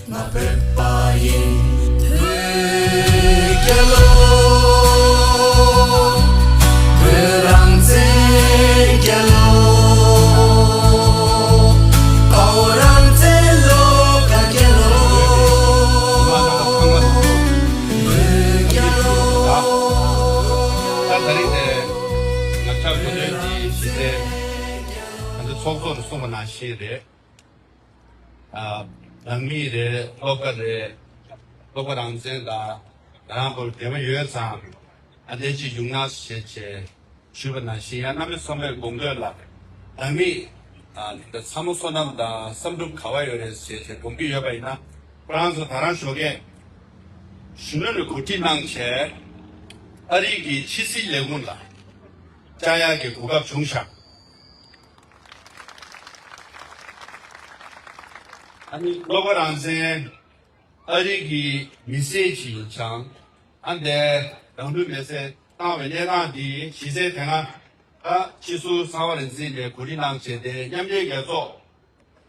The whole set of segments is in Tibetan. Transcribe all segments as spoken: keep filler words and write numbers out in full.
ང་བོད་པ་ཡིན། བོད་རྒྱལ་ལོ། བོད་རང་བཙན་རྒྱལ་ལོ། དཔའ་བོ་རང་བཙན་བློ་དགའ་རྒྱལ་ལོ། བོད་རྒྱལ་ལོ། ད་ད་རིང་དེ་ང་ཚོ་བོད་དོན་གྱི་གཞི་རྩའི་ང་ཚོ་ཚོགས་གཙོ་ནས་གསུངས་པ་ནང་བཞིན་རེད། ཨ། ནང་མི་རེད། སློབ་གྲྭ་རེད། སློབ་གྲྭ་རང་བཙན་དང་ང་རང་ཚོར་འབྲེལ་བ་ཡོད་ཙང་ཨ་འདས་ཅིག་ཡོང་ན་ཞེས་བྱས་ཞུས་པ་ནང་བཞིན་ཡང་རྣམ་པ་ཚང་མས་དགོངས་འདོད་ལ་ནང་མི་ཨ་ཚང་མ་བསོད་ནམས་དང་བསམ་གྲུབ་ག་བ་ཡོད་རེད་ཞེས་བྱས་དགོངས་ཀྱི་ཡོད་པ་ཡིན་ན་ཁོ་རང་ཚོ་ད་རང་ཞོགས་ཀས་གཞོན་ནུ་ལ་གོ་སྒྲིག་གནང་བྱས་ཨ་རི་གི་ཕྱི་སྲིད་ལས་ཁུངས་ལ་བཅར་ཡག་གི་གོ་སྐབས་བྱུང་ཤག་ཨ་ནི་སློབ་གྲྭ་རང་བཙན་ཨ་རི་གི་མི་སེར་ཅིག་ཡིན་ཙང་ཨ་འདས་རང་ལུས་མེར་སྲེག་བཏང་བའི་གནས་སྟངས་འདི་གཞི་རྩའི་དེ་སྔ་ད་སྤྱི་ཟུར་གསང་བ་རིག་འཛིན་ནས་གོ་སྒྲིག་གནང་བྱས་ཏེ་མཉམ་འབྲེལ་རྒྱལ་ཚོགས་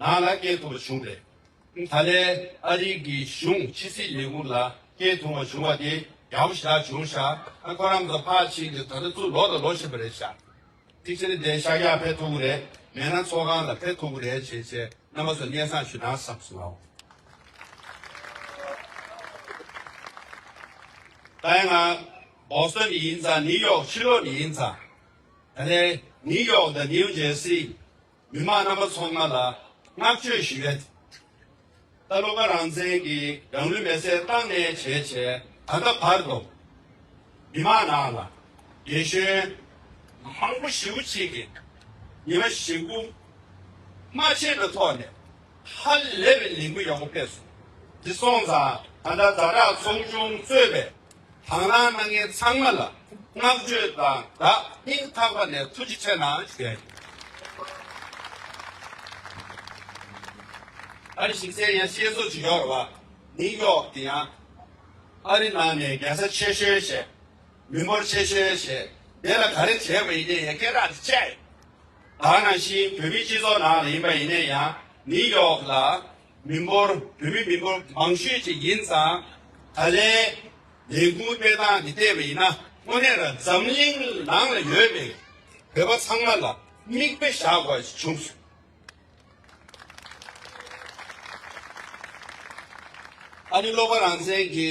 ནང་ལ་སྐྱེལ་ཐུབ་པ་བྱུང་རེད། ད་ལན་ཨ་རི་གི་གཞུང་ཕྱི་སྲིད་ལས་ཁུངས་ལ་སྐྱེལ་ཐུབ་པ་བྱུང་བ་དེ་ཡག་པོ་ཞེ་དྲག་བྱུང་ཤག་ཨ་ཁོ་རང་ཚོ་ཕར་ཕྱིན་ཏེ་ད་ལྟ་ཚུར་ལོག་དང་ལོག་བཞིན་པ་རེད་ཤག་ཐིག་ཆེན་དེ་ཤར་རྒྱག་ཕེབས་ཐུབ་ཀྱི་རེད། མེད་ན་ཚོགས་ཁང་ལ་ཕེབས་ཐུབ་ཀྱི་རེད་ཅེས་བྱས་རྣམ་པ་ཚོ་སྙན་སེང་ཞུ་དང་བསམ་སོང་ངོ་། ད་ཡང་ང་བོ་སི་ཊོན་ནས་ཡིན་ཙང་ནིའུ་ཡོག་ཕྱི་ལོགས་ནས་ཡིན་ཙང་ད་ལན་ནིའུ་ཡོག་དང་ནིའུ་ཇེར་སི་མི་མང་རྣམ་པ་ཚང་མ་ལ་བསྔགས་བརྗོད་ཞུ་ཡས། ད་སློབ་གྲྭ་རང་བཙན་གྱིས་རང་ལུས་མེར་སྲེག་བཏང་ནས་བྱས་བྱས་ད་ལྟ་བར་དུ་མི་མང་ནང་ལ་རྒན་གཞོན་མང་པོ་ཞེ་པོ་ཅིག་གིས་ཉི་མ་ཞེ་དགུ་མ་ཆད་པའི་ཐོག་ནས་ཧ་ལས་པའི་ལས་འགུལ་ཡག་པོ་སྤེལ་སོང་། དེ་སོང་ཙང་ད་ལྟ་ཛ་དྲག་ཚོགས་ཆུང་གཙོས་པའི་དང་བླངས་གནང་མཁན་ཚང་མ་ལ་བསྔགས་བརྗོད་དང་བདག་སྙིང་ཐག་པ་ནས་ཐུགས་རྗེ་ཆེ་གནང་ཞུ་ཡ་ཡིན། ཨ་རི་གཞི་རྩའི་ཡང་བཤད་སྲོལ་ཅིག་ཡོད་རེད་བ། ནིའུ་ཡོག་དེ་ཡང་ཨ་རི་ནང་ནས་རྒྱལ་ས་ཆེ་ཤོས་བྱས། མི་འབོར་ཆེ་ཤོས་བྱས། དེ་ལ་ག་རེ་བྱས་པ་ཡིན་ནའི་ཡང་སྐད་གྲགས་དེ་བཅད་ཡོད། ད་ནང་བཞིན་བོད་མིའི་སྤྱི་ཚོགས་ནང་ལ་ཡིན་པ་ཡིན་ན་ཡང་ནིའུ་ཡོག་ལ་མི་འབོར་བོད་མི་མི་འབོར་མང་ཤོས་ཅིག་ཡིན་ཙང་ད་ལན་ལས་འགུལ་སྤེལ་སྟངས་འདི་བལྟས་པ་ཡིན་ན་དངོས་གནས་རང་འཛམ་གླིང་ནང་ལ་ཡོད་པའི་བོད་པ་ཚང་མ་ལ་མིག་དཔེ་བཞག་དགོས་ཞིག་བྱུང་སོང་། ཨ་ནི་སློབ་གྲྭ་རང་བཙན་གྱི་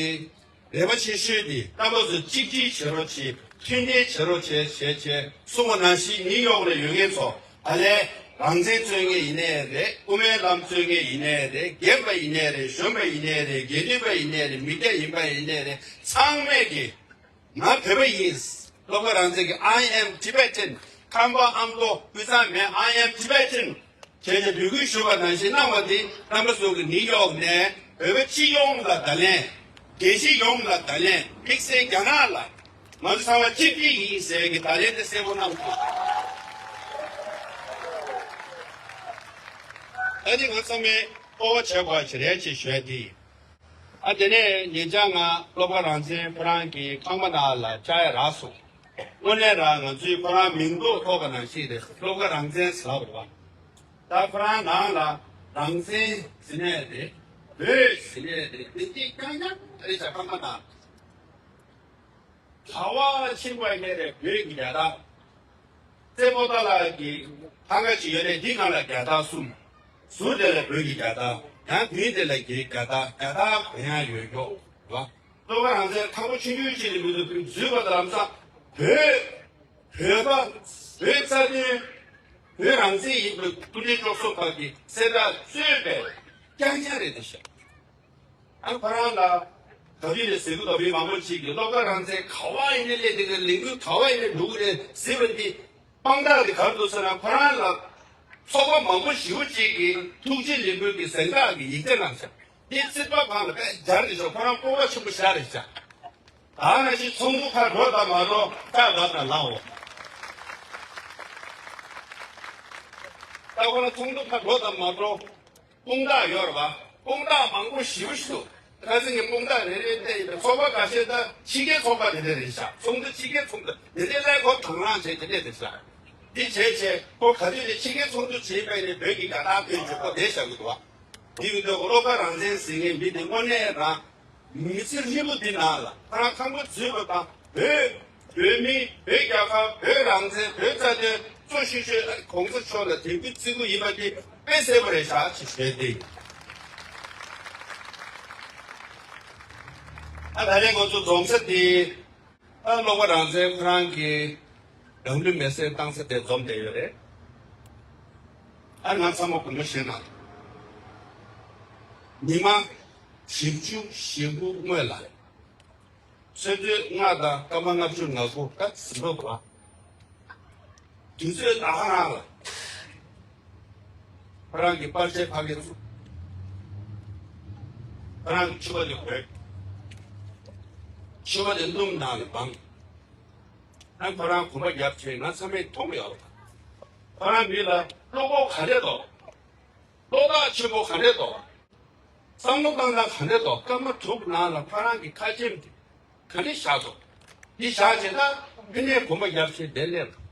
རེ་བ་ཆེ་ཤོས་དེ་རྣམ་པ་ཚོ་གཅིག་སྒྲིལ་བྱེད་རོགས་བྱེད། མཐུན་སྒྲིལ་བྱེད་རོགས་བྱེད་ཞེས་བྱས་གསུངས་པ་ནང་བཞིན་ནིའུ་ཡོག་ལ་ཡོད་མཁན་ཚོ་ད་ལན་རང་བཙན་རྩོད་མཁན་ཡིན་ནའི་རེད། དབུ་མའི་ལམ་རྩོད་མཁན་ཡིན་ནའི་རེད། རྒན་པ་ཡིན་ནའི་རེད། གཞོན་པ་ཡིན་ནའི་རེད། དགེ་འདུན་པ་ཡིན་ནའི་རེད། མི་སྐྱ་ཡིན་པ་ཡིན་ནའི་རེད། ཚང་མས་ཀྱི་ང་བོད་པ་ཡིན། སློབ་གྲྭ་རང་བཙན་གྱི་I am Tibetan། ཁམས་པ་ཨ་མདོ་དབུས་གཙང་མེད། I am Tibetan། བྱས་ཏེ་འབོད་སྐུལ་ཞུ་བ་ནང་བཞིན་གནང་བ་འདི་རྣམ་པ་ཚོ་གི་ནིའུ་ཡོག་ནས་བོད་པ་སྤྱི་ཡོངས་ལ་བརྡ་ལན། རྒྱལ་སྤྱི་ཡོངས་ལ་བརྡ་ལན། དམིགས་བསལ་རྒྱ་ནག་ལ་ང་ཚོ་ཚང་མ་གཅིག་སྒྲིལ་ཡིན་ཟེར་གྱི་བརྡ་ལན་དེ་གསལ་པོ་གནང་དགོས། ད་ནི་ང་ཚང་མས་སྤོབས་པ་བྱེད་དགོས་ཀྱི་རེད་ཅེས་ཞུ་ཡ་འདི་ཡིན། ཨ་དེ་ནས་ཉེ་ཆར་ང་སློབ་གྲྭ་རང་བཙན་ཁོ་རང་གི་ཁང་པ་ནང་ལ་བཅར་ཡ་རག་སོང་། དངོས་གནས་རང་ང་ཚོའི་ཁོ་རང་མིང་འདོགས་ཐོགས་པ་ནང་བཞིན་རེད། སློབ་གྲྭ་རང་བཙན་ཟེར་བ་རེད་བ། ད་ཁོ་རང་ནང་ལ་རང་བཙན་ཟེར་ནས་རེད། བོད་ཟེར་ནས་རེད། དེ་འདི་རྐྱང་རྐྱང་རེད་ཤག་ཁང་པ་ནང་། ག་བ་ཕྱིན་པ་ཡིན་ནའི་རེད། བོད་ཀྱི་རྒྱལ་དར། རྩེ་མོ་ཏཱ་ལ་གི་ཐང་ག་ཅིག་ཡོད་ནའི་དེའི་ནང་ལ་རྒྱལ་དར་གསུམ། ཟུར་དེ་ལ་བོད་ཀྱི་རྒྱལ་དར། ཡང་མདུན་དེ་ལ་གི་རྒྱལ་དར། རྒྱལ་དར་གོ་ཡང་ཡོད་ཀྱོག་རེད་བ། སློབ་གྲྭ་རང་བཙན་ཁག་པོ་ཆུང་ཆུང་ཅིག་ལ་མི་འདུག་འཛུལ་བ་དང་ལམ་སང་བོད། བོད་པ། བོད་རྩ་དོན། བོད་རང་བཙན་ཡིན་པའི་སྐུ་ཕྲེང་བཅུ་གསུམ་པ་གི་གསལ་བསྒྲགས་གཙོས་པའི་རྐྱང་རྐྱང་རེད་འདུག་ཤག་ཨ་ཁོ་རང་ལ་ག་དུས་ནས་ཟེར་གི་འདུག་མི་མང་པོ་ཅིག་གིས་སློབ་གྲྭ་རང་བཙན་ག་བ་ཡིན་ནའི་སླེབས་འདུག་གི་ལས་འགུལ་ག་བ་ཡིན་ནའི་འགྲོ་གི་རེད་ཟེར་བ་འདི་དཔང་རྟགས་དེ་ག་རེ་འདུག་ཟེར་ན་ཁོ་རང་ལ་ཚོགས་པ་མང་པོ་ཞེ་པོ་ཅིག་གིས་ཐུགས་རྗེ་ལས་འགུལ་གྱི་གཟེངས་རྟགས་ཀྱི་ཡིག་ཚད་གནང་ཤག་འདི་རྩིག་པ་སྒང་ལ་དཔེ་སྦྱར་རེད་ཤག་ཁོ་རང་སྤོབས་པ་ཆེན་པོ་ཞེ་དྲག་རེད་ཤག་ད་ནང་བཞིན་ཚོགས་འདུ་ཁག་འགྲོ་དང་མ་འགྲོ་ལྟ་དང་དང་ལའོ། ད་ཁོ་རང་ཚོགས་འདུ་ཁག་འགྲོ་དང་མ་འགྲོ། དཔུང་རྟགས་ཡོད་རེད་བ། དཔུང་རྟགས་མང་པོ་ཞེ་པོ་ཞིག་འདུག་ཁ་སང་གི་དཔུང་རྟགས་རེ་རེ་བལྟས་ཡིན་པའི་ཚོགས་པ་ཁ་ཤས་ད་ཕྱི་རྒྱལ་ཚོགས་པ་རེ་རེ་རེད་ཤག་ཚོགས་འདུ་ཕྱི་རྒྱལ་ཚོགས་འདུ་དེ་འདྲའི་ལས་ཁོ་དང་བླངས་བྱས་དེ་འདྲས་རེད་ཤག་འདི་བྱས་བྱས་ཁོ་ག་དུས་ནས་ཕྱི་རྒྱལ་ཚོགས་འདུ་བྱས་པ་ཡིན་ནའི་བོད་ཀྱི་རྒྱལ་དར་བོད་འཇུག་པ་བསྡད་བཞག་གི་འདུག་བ། དེ་ཡིན་དུས་བློ་དགའ་རང་བཙན་ཟེར་མཁན་མི་དེ་དངོས་གནས་རང་མི་ཚེ་ཧྲིལ་པོ་འདི་ནང་ལ་ཁོ་རང་ཁང་པ་འཛུལ་བ་དང་བོད་བོད་མི་བོད་རྒྱལ་ཁབ་བོད་རང་བཙན་བོད་རྩ་དོན་གཙོ་ཤོས་ཤོས་གོང་ས་མཆོག་ལ་དད་གུས་བརྩི་གུས་ཡིན་པ་དེ་དཔེ་གསལ་པོ་རེད་ཤག་ཅེས་ཞུས་ཏེ། ཨ་ད་རེས་ང་ཚོ་འཛོམས་ས་དེ། ཨ་བློ་དགའ་རང་བཙན་ཁོ་རང་གི་རང་ལུས་མེར་སྲེག་བཏང་ས་དེ་འཛོམས་བསྡད་ཡོད་རེད། ཨ་ང་ཚང་མ་དགོངས་པ་བཞེས་གནང་། ཉི་མ་བཞི་བཅུ་ཞེ་དགུ་སྔོན་ལ། ཆུ་ཚོད་ལྔ་དང་སྐར་མ་ལྔ་བཅུ་ང་དགུ་ད་ཟིན་པ་གོ། དུས་ཚོད་ད་ག་རང་ལ། ཁོ་རང་གི་པར་ཆས་ཕ་གི་བཙུགས། ཁོ་རང་གི་ཕྱུ་པ་དེ་གོན། ཕྱུ་པ་དེ་སྣུམ་ནང་ནས་སྦངས། ཨ་ཁོ་རང་གོམ་པ་རྒྱབ་བྱས་ང་ཚང་མས་མཐོང་ཡོད། ཁོ་རང་མི་ལ་བློ་ཁོག་ག་འདྲས་འདུག་བློ་ཐག་ཆོད་པོ་ག་འདྲས་འདུག་བསམ་བློ་བཏང་སྟངས་ག་འདྲས་འདུག་སྐར་མ་དྲུག་ནང་ལ་ཁོ་རང་གི་ཁ་ཆེམས་དེ་ག་འདྲས་བཞག་འདུག་འདི་བཞག་བྱས་ན་ཕ་ནས་གོམ་པ་རྒྱབ་བྱས་བསྡད་སླེབས།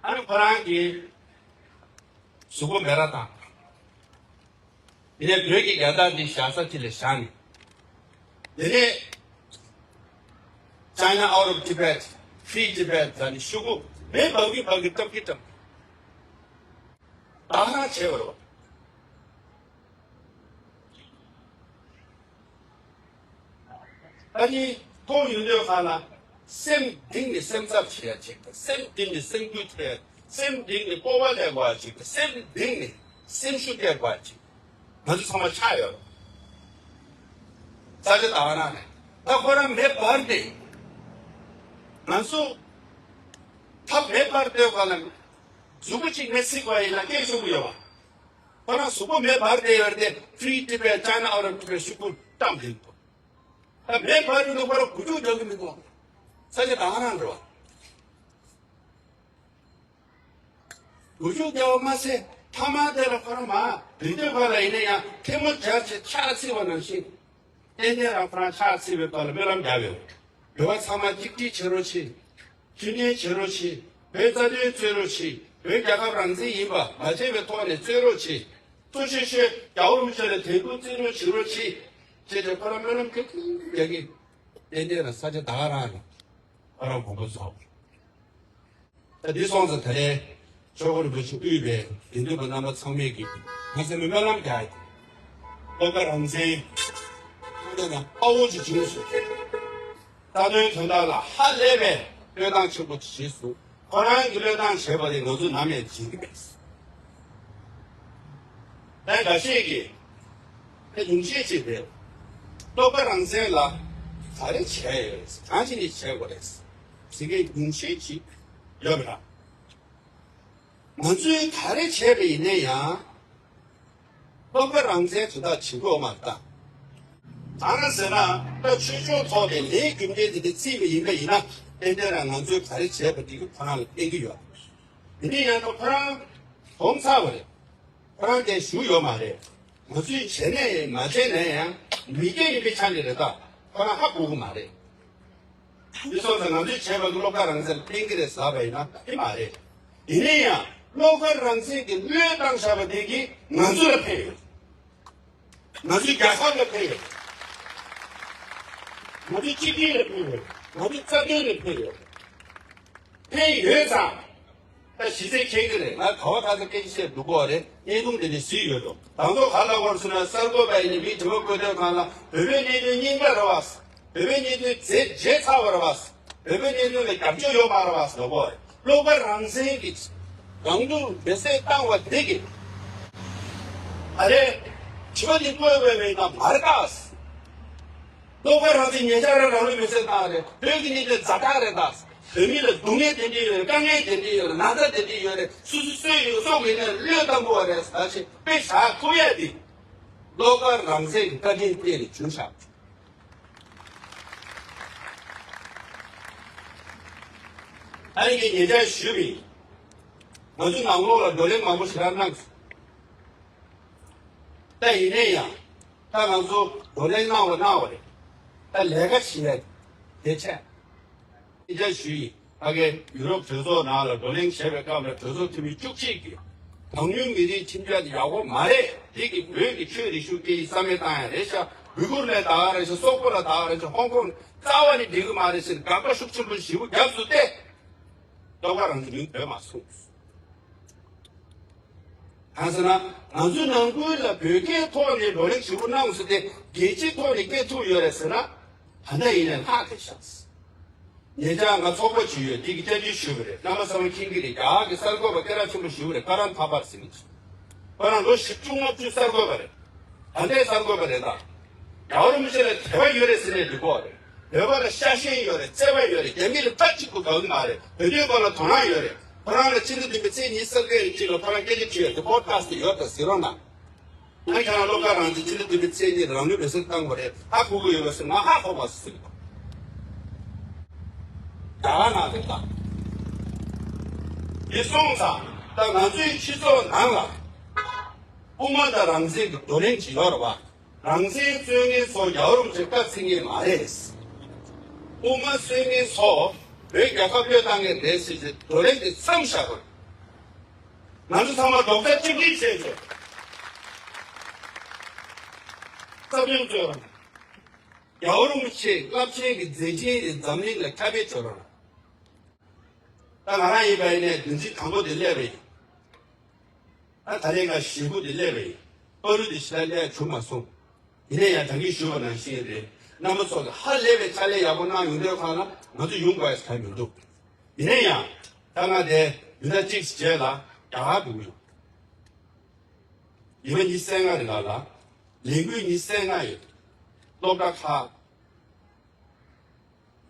ཨ་ནི་ཁོ་རང་གི་གཟུགས་པོ་མེ་ར་བཏང་། དེ་ནས་བོད་ཀྱི་རྒྱལ་དར་འདི་བཞག་ས་ཅིག་ལ་བཞག་ནས། དེ་ནས་China out of Tibet, Free Tibet ཟེར་ནས་ཤོག་གུ་མེ་འབར་གི་འབར་གི་བཀྲམ་གི་བཀྲམ། ད་ག་རང་བྱས་པ་རེད་བ། ཨ་ནི་མཐོང་ཡོང་དུས་ག་ལ་སེམས་གཏིང་ནས་སེམས་འཚབ་བྱེད་ཡ་ཅིག་དང་སེམས་གཏིང་ནས་སེམས་འགུལ་ཐེབས་ཡ་སེམས་གཏིང་ནས་སྤོབས་པ་སླེབས་དགོས་ཡ་ཅིག་དང་སེམས་གཏིང་ནས་སེམས་ཤུགས་སླེབས་དགོས་ཡ་ཅིག་ང་ཚོ་ཚང་མ་ཆགས་ཡོད་རེད། ས་ཆ་ད་ག་རང་རེད། ད་ཁོ་རང་མེ་འབར་ཏེ་ང་ཚོ་ད་མེ་འབར་དུས་ག་ལ་གཟུགས་པོ་གཅིག་མེ་བསྲེགས་པ་ཡིན་ན་སྐད་ཆེན་པོ་ཡོད་པ། ཁོ་རང་གཟུགས་པོ་མེ་འབར་བསྡད་ཡོད་རེད་དེ། Free Tibet, China out of Tibet ཤོག་གུ་བཀྲམ་བསྡད་འདུག་ད་མེ་འབར་ཡོད་དུས་ཁོ་རང་གུ་ཅུག་རྒྱག་གི་མི་འདུག་ས་ཆ་ད་ག་རང་རེད་བ། གུ་ཅུག་རྒྱག་པ་མ་ཟད་མཐའ་མ་དེ་ལ་ཁོ་རང་མ་བོད་དོན་བར་ལ་ཡིན་ན་ཡང་ཐལ་མོ་སྦྱར་བྱས་ཕྱག་འཚལ་བ་ནང་བཞིན། ཏན་ཏན་རང་ཁོ་རང་ཕྱག་འཚལ་བའི་སྐབས་ལ་སྨོན་ལམ་བརྒྱབ་ཡོད། བོད་པ་ཚང་མ་གཅིག་སྒྲིལ་བྱེད་རོགས་བྱེད། མཐུན་སྒྲིལ་བྱེད་རོགས་བྱེད། བོད་རྩ་དོན་རྩོད་རོགས་བྱེད། བོད་རྒྱལ་ཁབ་རང་བཙན་ཡིན་པ་མ་བརྗེད་པའི་ཐོག་ནས་རྩོད་རོགས་བྱེད། གཙོ་ཆེ་ཤོས་རྒྱལ་བ་རིན་པོ་ཆེ་ལ་དད་གུས་བརྩི་མཐོང་བྱེད་རོགས་བྱེད། ཅེས་བྱས་ཁོ་རང་སྨོན་ལམ་ག་ཚོད་རྒྱག་གི། ཏན་ཏན་རང་ས་ཆ་ད་ག་རང་རེད། ཁོ་རང་དགོངས་པ་རྫོགས། ད་འདི་སོང་ཙང་ད་རེས་ཆོས་ཁོ་རིན་པོ་ཆེ་དབུས་པའི་དགེ་འདུན་པ་རྣམ་པ་ཚང་མས་ཀྱིས་ང་ཚོ་ལ་སྨོན་ལམ་རྒྱག་ཡོད། བློ་དགའ་རང་བཙན་དངོས་གནས་ན་དཔའ་བོ་ཅིག་བྱུང་སོང་། རྩ་དོན་དོན་དག་ལ་ཧ་ལས་པའི་བློས་བཏང་ཆེན་པོ་ཅིག་བྱས་སོང་། ཁོ་རང་གིས་བློས་བཏང་བྱས་པ་དེ་ང་ཚོ་ནམ་ཡང་བརྗེད་ཀྱི་མེད། ད་འགའ་ཤས་ཀྱིས་དེ་ཉུང་ཤས་ཅིག་རེད། བློ་དགའ་རང་བཙན་ལ་ག་རེ་བྱས་ཡོད་རེད། གང་བྱས་ནས་བྱས་དགོས་རེད་ཟེར་མཁན་ཉུང་ཤས་ཅིག་ཡོད་པ་འདྲ། ང་ཚོས་ག་རེ་བྱས་པ་ཡིན་ན་ཡང་། བློ་དགའ་རང་བཙན་དོན་དག་བྱེད་དགོས་མ་རེད་ད། གང་ཟེར་ན་ད་ཆོས་ཕྱོགས་ཐོག་ནས་ལས་རྒྱུ་འབྲས་དེ་འདྲ་བརྩིས་པ་ཡིན་པ་ཡིན་ན་ཏན་ཏན་རང་ང་ཚོས་ག་རེ་བྱས་པ་དེ་གི་ཁོ་རང་ལ་བརྟེན་གྱི་ཡོད། དེ་ནས་ཡང་ན་ཁོ་རང་གོང་ཚར་བ་རེད། ཁོ་རང་དེ་བཞུགས་ཡོད་མ་རེད། ང་ཚོས་བྱས་ནས་མ་བྱས་ན་ཡང་མི་སྐྱ་ཡིན་པའི་ཆ་ནས་རེད་ད། ཁོ་རང་ཧ་གོ་གི་མ་རེད། འདི་སོང་ཙང་ང་ཚོས་བྱས་པ་གི་བློ་དགའ་རང་བཙན་ལ་ཕན་གྱི་རེད་ཟེར་བ་ཡིན་ན་དེ་མ་རེད། ཡིན་ན་ཡང་བློ་དགའ་རང་བཙན་གྱི་བློས་བཏང་བཞག་པ་དེ་གིས་ང་ཚོ་ལ་ཕན་ཡོད། ང་ཚོའི་རྒྱལ་ཁབ་ལ་ཕན་ཡོད། ང་ཚོའི་གཅིག་སྒྲིལ་ལ་ཕན་ཡོད། ང་ཚོའི་རྩ་དོན་ལ་ཕན་ཡོད། ཕན་ཡོད་ཙང་། ད་གཞི་རྩའི་ཁྱེད་ཀྱི་རེད། ང་ག་བ་ག་ས་སྐད་ཆ་བཤད་འདུག་གོ་རེད། བརྙན་ཐུང་འདི་ནས་གཟིགས་ཡོད་དོ། དང་ཐོག་ག་ལ་བར་སོང་ན་གསར་འགོད་པ་ཡིན་ནི་མི་དྲི་བ་བཀོད་དོན་གང་ལ་བོད་པའི་གནད་དོན་རྙིང་པ་རེད་བ། བོད་པའི་གནད་དོན་རྗེས་རྗེས་ཚར་བ་རེད་བ། བོད་པའི་གནད་དོན་ལ་རྒྱབ་སྐྱོར་ཡོད་མ་རེད་བ་ཟེར་གོ་རེད། བློ་དགའ་རང་བཙན་གྱི་རང་ལུས་མེར་སྲེག་བཏང་བ་འདི་གི་ཨ་རེ། དྲི་བ་འདི་བཀོད་དགོས་པའི་ནང་མ་རེད་ད། བློ་དགའ་རང་བཙན་ཉེ་ཆར་རང་ལུས་མེར་སྲེག་བཏང་རེད། བོད་ཀྱི་གནད་དོན་ཛ་དྲག་རེད་ད། བོད་མི་ལ་སྡུག་བསྔལ་དེ་འདྲ་ཡོད་རེད། དཀའ་ངལ་དེ་འདྲ་ཡོད་རེད། ན་ཚ་དེ་འདྲ་ཡོད་རེད། སོ་སོ་སོས་ཡོད་སོགས་ཀྱི་ནས་བློས་བཏང་དགོས་པ་རེད་ཟེར་ཞེས་དཔེ་བཞག་ཐུབ་ཡས་དེ། བློ་དགའ་རང་བཙན་གྱི་བཀའ་དྲིན་བརྟེན་ནས་བྱུང་ཤག་ཨ་རི་གིས་ཉེ་ཆར་ཞུས་པ་ཡིན། ང་ཚོའི་ནང་ལོགས་ལ་བགྲོ་གླེང་མང་པོ་ཞེ་དྲག་གནང་སོང་། ད་ཡིན་ན་ཡང་། ད་ང་ཚོ་བགྲོ་གླེང་གནང་བ་གནང་བ་རེད། ད་ལས་ཀ་བྱེད་ཡ་དེ་ཆད། ཉེ་ཆར་ཞུས་ཡིན། ཕ་གིའི་ཡུ་རོབ་གྲོས་ཚོགས་ནང་ལ་བགྲོ་གླེང་བྱས་པའི་སྐབས་ལ་གྲོས་ཚོགས་འཐུས་མི་བཅུ་གཅིག་གིས། གྲངས་ཉུང་མི་རིགས་ཁྲིམས་འཆར་དེ་ཡག་པོ་མ་རེད། དེ་གི་བོད་ཀྱི་ཆོས་རིག་གཞུང་སྐད་ཡིག་རྩ་མེད་བཏང་ཡ་རེད་ཤག། ཝི་གུར་ལ་ད་ག་རེད་ཤག། སོག་པོ་ལ་ད་ག་རེད་ཤག། ཧོང་ཀོང་རྩ་བ་ནས་འགྲིག་གི་མ་རེད་ཟེར་དགག་པ་ཤུགས་ཆེན་པོ་ཞེ་པོ་བརྒྱབ་སོང་སྟེ། བློ་དགའ་རང་བཙན་མིང་འབོད་མ་སོང་། གང་ཟེར་ན། ང་ཚོའི་ནང་ཁུལ་ལ་བོད་སྐད་ཐོག་ནས་བགྲོ་གླེང་ཞེ་པོ་གནང་སོང་སྟེ། རྒྱལ་སྤྱིའི་ཐོག་ནས་སྐད་ཐུག་ཡོད་རེད་ཟེར་ན། ད་ལྟ་ཡིན་ནའི་ལྷག་གི་ཤག། ཉེ་ཆར་ང་ཚོགས་པ་ཅིག་ཡོད། འདི་གི་བཅར་འདྲི་ཞུས་པ་རེད། རྣམ་པ་ཚང་མ་མཁྱེན་གྱི་རེད། རྒྱ་གར་གྱི་གསར་འགོད་པ་སྐད་གྲགས་ཆེན་པོ་ཞིག་རེད། ཀ་རན་ཐ་པར་ཟེར་མཁན་ཅིག། ཁོ་རང་ལོ་བཞི་བཅུ་ལྔ་བཅུ་གསར་འགོད་པ་རེད། ད་ལྟའི་གསར་འགོད་པ་རེད་ད། རྒྱལ་བ་རིན་པོ་ཆེ་ལ་དད་པ་ཡོད་རེད་ཟེར་ནས་འདི་གོ་རེད། བོད་པ་ལ་ཤ་ཞེན་ཡོད་རེད། བརྩེ་བ་ཡོད་རེད། རྒྱ་མི་ལ་མཐའ་གཅིག་ཏུ་དགའ་གི་མ་རེད། བོད་དོན་སྐོར་ལ་དོ་སྣང་ཡོད་རེད། ཁོ་རང་ལ་སྤྱི་ཟླ་བདུན་པའི་ཚེས་ཉི་ཤུ་རྩ་བརྒྱད་རེ་གཅིག་ལ་ཁོ་རང་སྐད་ཆ་དྲིས་ཡོད་རེད། དེ་པོ་ཌ་ཁ་སི་ཡོད་ད་གཟིགས་རོགས་གནང་། ང་ཁྱེད་རང་བློ་དགའ་རང་བཙན་སྤྱི་ཟླ་བདུན་པའི་ཚེས་གཉིས་རང་ལུས་མེར་སྲེག་བཏང་དགོས་རེད། ཧ་གོ་གི་ཡོད་པ་ཟེར། ང་ཧ་གོ་བ་ཟེར། ད་ང་ན་རེད་ད། དེ་སོང་ཙང་ད་ང་ཚོའི་སྤྱི་ཚོགས་ནང་ལ་དབུ་མ་དང་རང་བཙན་གྱི་བགྲོ་གླེང་ཅིག་ཡོད་རེད་བ། རང་བཙན་རྩོད་མཁན་ཚོ་རྒྱལ་བ་རིན་པོ་ཆེ་བཀའ་ཚིག་མཁན་མ་རེད། དབུ་མ་རྩོད་མཁན་ཚོ་བོད་རྒྱལ་ཁབ་བློས་བཏང་མཁན་རེད་ཟེར་ཏེ་བགྲོ་གླེང་དེ་མཚམས་བཞག་དགོས། ང་ཚོ་ཚང་མ་རྡོག་རྩ་གཅིག་སྒྲིལ་བྱས་ཏེ། རྩ་དོན་རྩོད་རོགས། རྒྱལ་བ་རིན་པོ་ཆེ་རླབས་ཆེན་གྱི་མཛད་འཕྲིན་དེ་འཛམ་གླིང་ལ་ཁྱབ་སྤེལ་བྱེད་རོགས། ད་ང་རང་ཡིན་པ་ཡིན་ནའི་བདུན་ཚིགས་དང་པོ་དེ་སླེབས་པ་ཡིན། ད་ད་རེས་ང་ཞེ་དགུ་དེ་སླེབས་པ་ཡིན། བར་དུ་དེ་ཞེ་དྲག་སླེབས་བྱུང་མ་སོང་། ཡིན་ན་ཡང་ད་གིན་ཞུས་པ་ནང་བཞིན་རེད། རྣམ་པ་ཚོ་གི་ཧ་ལས་པའི་ཕྱག་ལས་ཡག་པོ་གནང་ཡོང་དུས་སྒང་ལ་ང་ཚོ་ཡོང་དགོས་ཡ་ས་མི་འདུག། ཡིན་ན་ཡང་ད་ང་དེ་བདུན་ཕྲག་གཅིག་རྗེས་ལ་རྒྱ་གར་འགྲོ་གི་ཡོད། ཉི་མ་ཉི་ཤུ་རྩ་ལྔ་རེད་ལ་ལ། ལས་འགུལ་ཉི་ཤུ་རྩ་ལྔ་ཡོད། སློབ་གྲྭ་ཁག།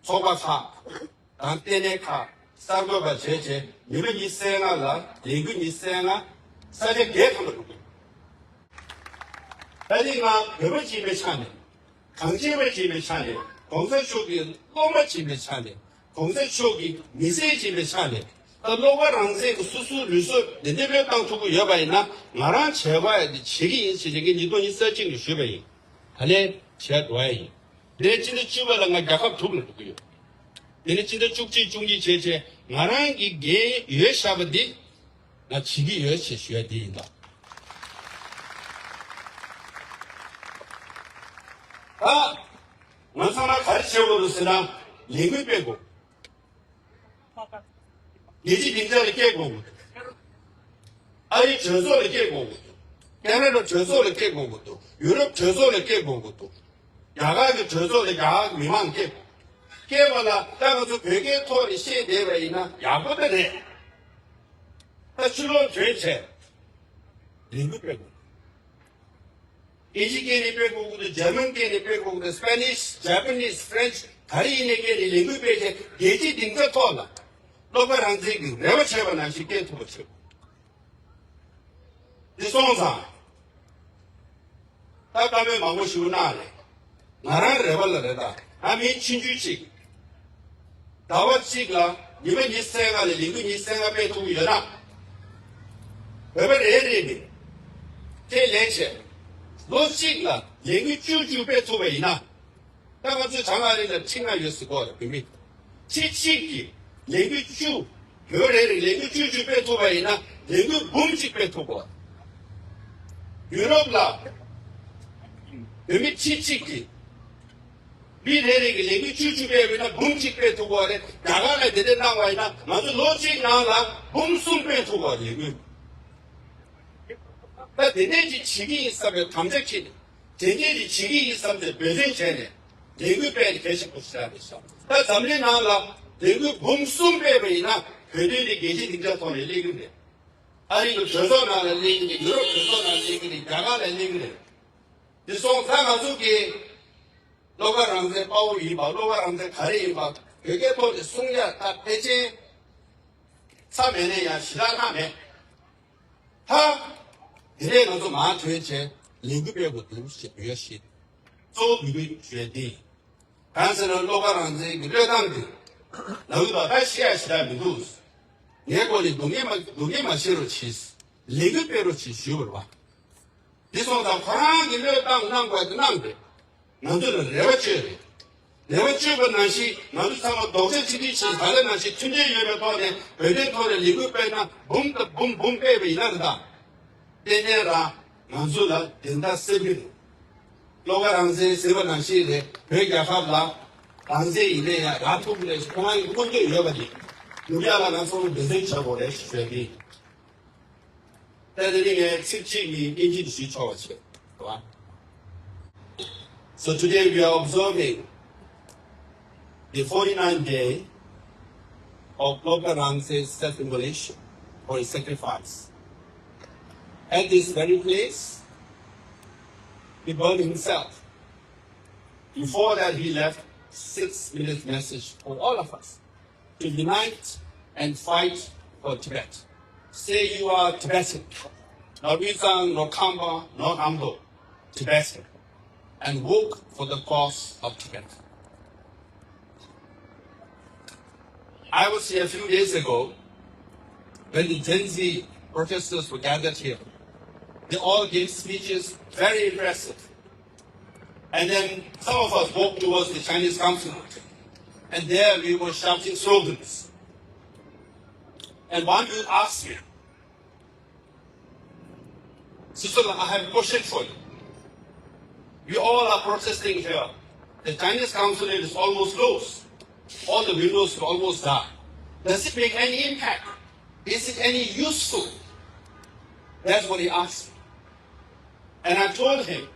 ཚོགས་པ་ཁག་དང་ལྟེ་གནས་ཁག་གསར་འགོད་པ་བྱས་བྱས་ཉི་མ་ཉི་ཤུ་རྩ་ལྔ་ལ་ལས་འགུལ་ཉི་ཤུ་རྩ་ལྔ་ས་ཆ་བརྒྱད་ཐམ་པ་འགྲོ་གི་ཡོད། ད་ནི་ང་བོད་པ་ཅིག་ཡིན་པའི་ཆ་ནས། གངས་ཅན་པ་ཅིག་ཡིན་པའི་ཆ་ནས། གོང་ས་མཆོག་གི་སློབ་མ་ཅིག་ཡིན་པའི་ཆ་ནས། གོང་ས་མཆོག་གི་མི་སེར་ཅིག་ཡིན་པའི་ཆ་ནས། ད་བློ་དགའ་རང་བཙན་གྱི་སོ་སོའི་ལུས་སྲོག་འདི་འདྲ་བློས་བཏང་ཐུབ་ཀྱི་ཡོད་པ་ཡིན་ན་ང་རང་བྱས་པ་ཡ་འདི་བྱེད་ཀྱི་ཡིན་ཞེས་ཀྱི་ཉིས་སྟོང་ཉི་ཤུ་རྩ་གཅིག་ནས་ཞུས་པ་ཡིན། ད་ལན་བྱས་འགྲོ་ཡ་ཡིན། དེ་ནས་སྤྱི་ཟླ་བཅུ་པ་ལ་ང་རྒྱལ་ཁབ་དྲུག་ལ་འགྲོ་གི་ཡོད། དེ་ནས་སྤྱི་ཟླ་བཅུ་གཅིག་བཅུ་གཉིས་བྱས་བྱས་ང་རང་གི་འགན་ཡོད་བཞག་པ་འདི་ང་བྱེད་ཀྱི་ཡོད་ཅེས་ཞུ་ཡ་འདི་ཡིན་ད། ད་ང་ཚང་མ་ག་རེ་བྱེད་དགོས་འདུག་ཟེར་ན་ལས་འགུལ་སྤེལ་དགོས། རྒྱལ་སྤྱིའི་སྡིངས་ཆ་ལ་སྐད་དགོས་དགོས་འདུག། ཨ་རིའི་གྲོས་ཚོགས་ལ་སྐད་དགོས་དགོས་འདུག། ཁེ་ན་ཌ་གྲོས་ཚོགས་ལ་སྐད་དགོས་དགོས་འདུག། ཡུ་རོབ་གྲོས་ཚོགས་ལ་སྐད་དགོས་དགོས་འདུག། རྒྱ་གར་གྱི་གྲོས་ཚོགས་ལ་རྒྱ་གར་གྱི་མི་མང་སྐད་དགོས། སྐད་པ་ལ་ད་ང་ཚོ་བོད་སྐད་ཐོག་ནས་བཤད་བསྡད་པ་ཡིན་ན་ཡག་པོ་ད་རེད། ད་ཕྱི་ལོགས་ཐོན་བྱས་ལས་འགུལ་སྤེལ་དགོས། ཨིན་ཇི་སྐད་ནས་སྤེལ་དགོས་ཀྱི་འདུག། འཇར་མན་སྐད་ནས་སྤེལ་དགོས་ཀྱི་འདུག། སྤེ་ནིཤ། ཇ་པ་ནིཤ། ཕ་རེན་ཆི། ག་རེ་ཡིན་ནའི་སྐད་ནས་ལས་འགུལ་སྤེལ་བྱས་རྒྱལ་སྤྱིའི་སྡིངས་ཆ་ཐོག་ལ་བློ་དགའ་རང་བཙན་གྱི་རེ་བ་བྱས་པ་ནང་བཞིན་སྐད་ཐུབ་པ་བྱེད་དགོས། འདི་སོང་ཙང་། ད་བཀའ་མོལ་མང་པོ་ཞིག་གནང་རེད། ང་རང་རེ་བ་ལ་རེད་ད། ང་མི་ཆུང་ཆུང་ཅིག། ཟླ་བ་གཅིག་ལ་ཉི་མ་ཉི་ཤུ་རྩ་ལྔ་ལ་ལས་འགུལ་ཉི་ཤུ་རྩ་ལྔ་སྤེལ་ཐུབ་ཀྱི་ཡོད་ན། བོད་པ་རེ་རེ་ནས་ཁས་ལེན་བྱས། ལོ་གཅིག་ལ་ལས་འགུལ་བཅུ་བཅུ་སྤེལ་ཐུབ་པ་ཡིན་ན། ད་ང་ཚོའི་བྱང་ཨ་རི་ལ་ཁྲི་ལྔ་ཡོད་ཟེར་གོ་རེད་བོད་མི། ཁྲི་གཅིག་གིས་ལས་འགུལ་བཅུ། བོད་རེ་རེ་ལས་འགུལ་བཅུ་བཅུ་སྤེལ་ཐུབ་པ་ཡིན་ན་ལས་འགུལ་འབུམ་གཅིག་སྤེལ་ཐུབ་གོ། ཡུ་རོབ་ལ་བོད་མི་ཁྲི་གཅིག་གིས་མི་རེ་རེ་གིས་ལས་འགུལ་བཅུ་བཅུ་སྤེལ་བ་ཡིན་ན་འབུམ་གཅིག་སྤེལ་ཐུབ་གོ་རེད། རྒྱ་གར་ལ་དེ་འདྲ་གནང་བ་ཡིན་ན་ང་ཚོ་ལོ་གཅིག་ནང་ལ་འབུམ་གསུམ་སྤེལ་ཐུབ་གོ་ལས་འགུལ། ད་དེ་འདྲས་ཅིག་བྱེད་ཀྱི་ཡིན་བསམ་པའི་དམ་བཅའ་འཁྱེར་ནས། དེ་འདྲས་ཅིག་བྱེད་ཀྱི་ཡིན་བསམ་སྟེ་འབད་བརྩོན་བྱས་ནས་ལས་འགུལ་སྤེལ་ནས་གལ་ཆེན་པོ་ཞིག་རེད་ཤག། ད་འཛམ་གླིང་ནང་ལ་ལས་འགུལ་འབུམ་གསུམ་སྤེལ་བ་ཡིན་ན་བོད་དོན་དེ་རྒྱལ་སྤྱིའི་སྡིངས་ཆ་ཐོག་ནས་སླེབས་ཀྱི་རེད། ཨ་རི་གི་གྲོས་ཚོགས་ནང་ལ་སླེབས་ཀྱི་རེད། ཡུ་རོབ་གྲོས་ཚོགས་ནང་སླེབས་ཀྱི་རེད། རྒྱ་གར་ལ་སླེབས་ཀྱི་རེད། དེ་སོང་ཙང་ང་ཚོ་གི་བློ་དགའ་རང་བཙན་དཔའ་བོ་ཡིན་པ། བློ་དགའ་རང་བཙན་ག་རེ་ཡིན་པ་བོད་སྐད་ཐོག་ནས་གསུང་ཡ་ད་ཕལ་ཆེར་ཚ་མེད་ནས་ཡང་ཞེ་དྲག་ལྷག་མེད། ད། དེ་ནས་ང་ཚོ་མར་ཐོན་བྱས་ལས་འགུལ་སྤེལ་དགོས་འདུག་ཞེས་འབོད་ཞིག། གཙོ་བོ་འབོད་སྐུལ་ཞུ་ཡ་འདི། གང་ཟེར་ན་བློ་དགའ་རང་བཙན་གྱི་བློས་བཏང་འདི། ལག་ལུས་པ་ད་ཤི་ཡ་ཞེ་དྲག་མི་འདུག། ངའི་སྐོར་ནས་སྡུག་བསྔལ་མ་སྡུག་བསྔལ་མ་བྱེད་རོགས་གྱིས། ལས་འགུལ་སྤེལ་རོགས་གྱིས་ཞུས་པ་རེད་བ། འདི་སོང་ཙང་ཁོ་རང་གི་བློས་བཏང་གནང་དགོས་དེ་གནང་རེད། ང་ཚོ་ལ་རེ་བ་བཅོལ་རེད། རེ་བ་བཅོལ་བ་ནང་བཞིན་ང་ཚོ་ཚང་མ་རྡོག་རྩ་གཅིག་སྒྲིལ་བྱས་ད་ལྟ་ནང་བཞིན་མཐུན་སྒྲིལ་ཡོད་པའི་ཐོག་ནས་བོད་དོན་ཐོག་ནས་ལས་འགུལ་སྤེལ་ན་འབུམ་དང་འབུམ་འབུམ་སྤེལ་བ་ཡིན་ན་རེད་ད། ཏན་ཏན་རང་ང་ཚོ་ལ་བདེན་མཐའ་གསལ་གྱི་རེད། བློ་དགའ་རང་བཙན་ཟེར་བ་ནང་བཞིན་རེད། བོད་རྒྱལ་ཁབ་ལ་རང་བཙན་ཡིན་ནའི་ཡང་རག་ཐུབ་ཀྱི་རེད། ཁོ་རང་གི་མངོན་འདོད་ཡོད་པ་རེད། ཡོད་ཡ་ལ་ང་ཚོ་འབད་བརྩོན་བྱ་དགོས་རེད་ཞུ་ཡ་ཡིན། ད་དེ་ནི་ངས་ཚིག་གཅིག་གཉིས་སྙན་ཞུ་ཞུས་ཆོག་པ་བྱེད། རེད་བ། So today we are observing the forty-ninth day of Loka Rangse's self-immolation or his sacrifice. At this very place, he burned himself. Before that, he left six minutes message for all of us to unite and fight for Tibet. Say you are Tibetan, not Wizang, not Kamba, not Amdo, Tibetan, and work for the cause of Tibet. I was here a few days ago when the Gen Z protesters were gathered here. They all gave speeches, very impressive. And then some of us walked towards the Chinese consulate. And there we were shouting slogans. And one youth asked me, "Sister, I have a question for you. We all are protesting here. The Chinese consulate is almost closed. All the windows are almost dark. Does it make any impact? Is it any useful?" That's what he asked me. And I told him,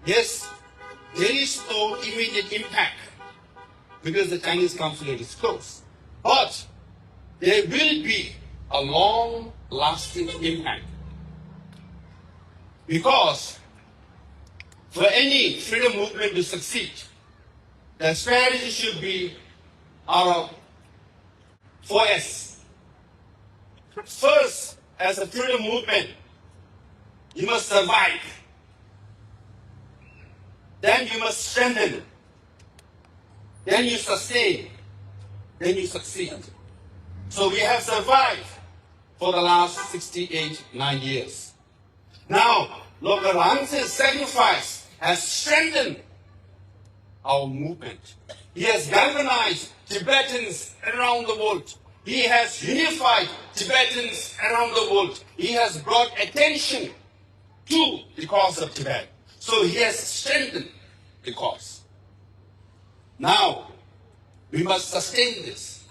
"Yes, there is no immediate impact because the Chinese consulate is closed. But there will be a long-lasting impact. Because for any freedom movement to succeed, the strategy should be our four S. First, as a freedom movement, you must survive. Then you must strengthen. Then you sustain. Then you succeed." So we have survived for the last sixty-eight, nine years. Now, Loka Rangse's sacrifice has strengthened our movement. He has galvanized Tibetans around the world. He has unified Tibetans around the world. He has brought attention to the cause of Tibet. So he has strengthened the cause. Now, we must sustain this.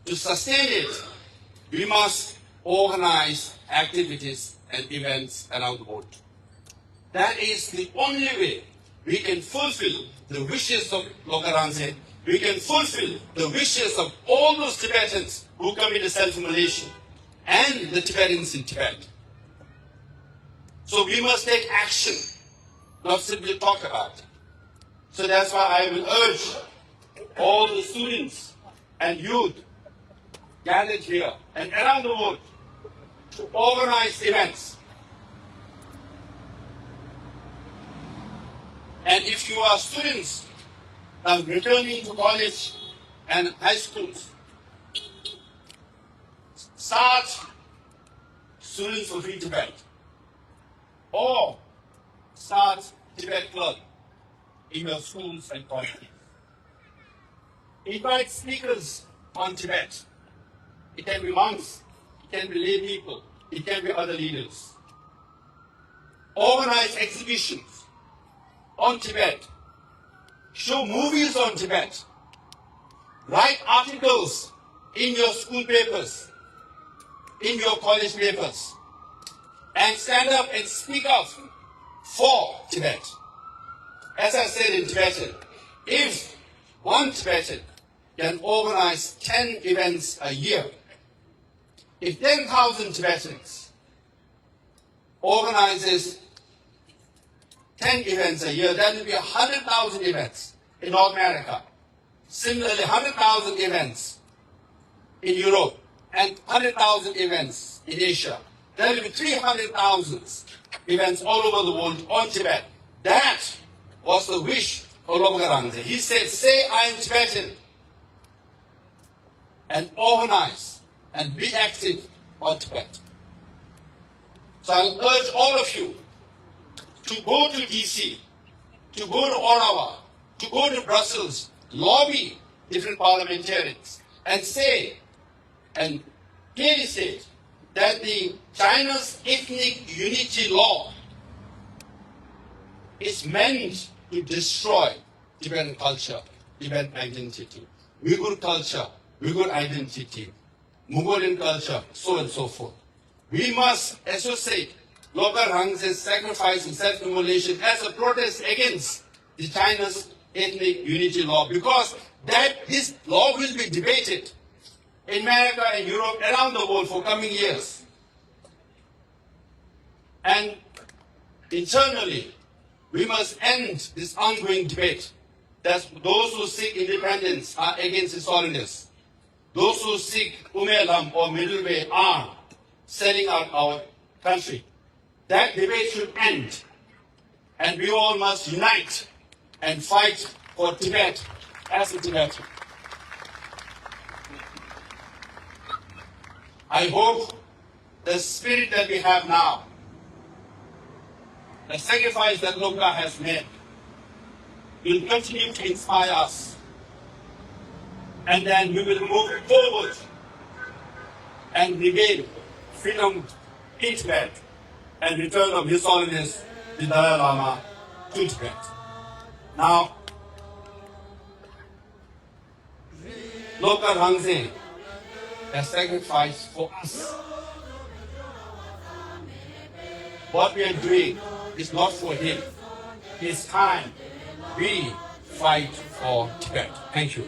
To sustain it, we must organize activities and events around the world. That is the only way we can fulfill the wishes of Loka Rangse. We can fulfill the wishes of all those Tibetans who commit self-immolation and the Tibetans in Tibet. So we must take action, not simply talk about it. So that's why I will urge all the students and youth gathered here and around the world to organize events. And if you are students now returning to college and high schools, start Students of Free Tibet, or start Tibet Club in your schools and colleges. Invite speakers on Tibet. It can be monks, it can be lay people, it can be other leaders. Organize exhibitions on Tibet. Show movies on Tibet. Write articles in your school papers, in your college papers, and stand up and speak up for Tibet. As I said in Tibetan, if one Tibetan can organize ten events a year, if ten thousand Tibetans organizes ten events a year, that will be one hundred thousand events in North America. Similarly, one hundred thousand events in Europe and one hundred thousand events in Asia. That will be three hundred thousand events all over the world on Tibet. That was the wish of Lobgarang. He said, "Say I am Tibetan." And organize and be active on Tibet. So I urge all of you to go to D C, to go to Ottawa, to go to Brussels, lobby different parliamentarians and say, and clearly say, that the China's ethnic unity law is meant to destroy Tibetan culture, Tibetan identity, Uyghur culture, Uyghur identity, Mongolian culture, so and so forth. We must associate Lokar Hangze's sacrifice and self-immolation as a protest against the China's ethnic unity law, because that this law will be debated in America and Europe, around the world for coming years. And internally, we must end this ongoing debate that those who seek independence are against His Holiness. Those who seek Ume Lam or middle way are selling out our country. That debate should end, and we all must unite and fight for Tibet as a Tibetan. I hope the spirit that we have now, the sacrifice that Lokar has made, will continue to inspire us. And then we will move forward and regain freedom in Tibet and return of His Holiness the Dalai Lama to Tibet. Now, Lokar Hangze has sacrificed for us. What we are doing is not for him. It's time we fight for Tibet. Thank you.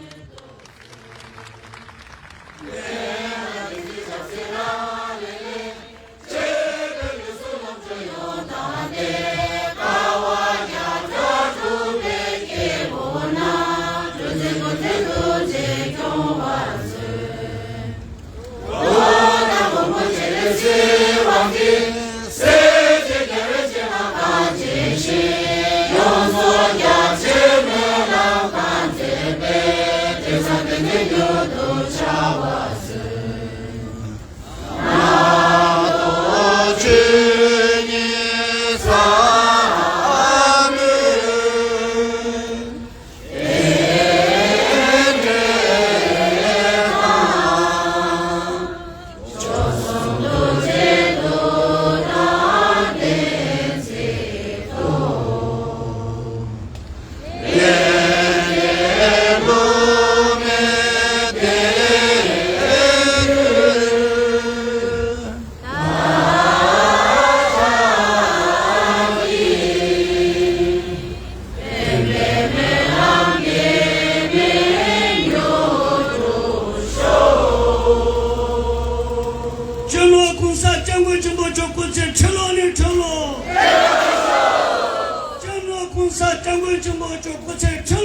སྤྱི་ནོར་༸གོང་ས་༸སྐྱབས་མགོན་ཆེན་པོ་མཆོག་སྐུ་ཚེ་ཁྲི་ལོ་ནས་ཁྲི་ལོ། སྤྱི་ནོར་༸གོང་ས་༸སྐྱབས་མགོན་ཆེན་པོ་མཆོག་སྐུ་ཚེ་ཁྲི་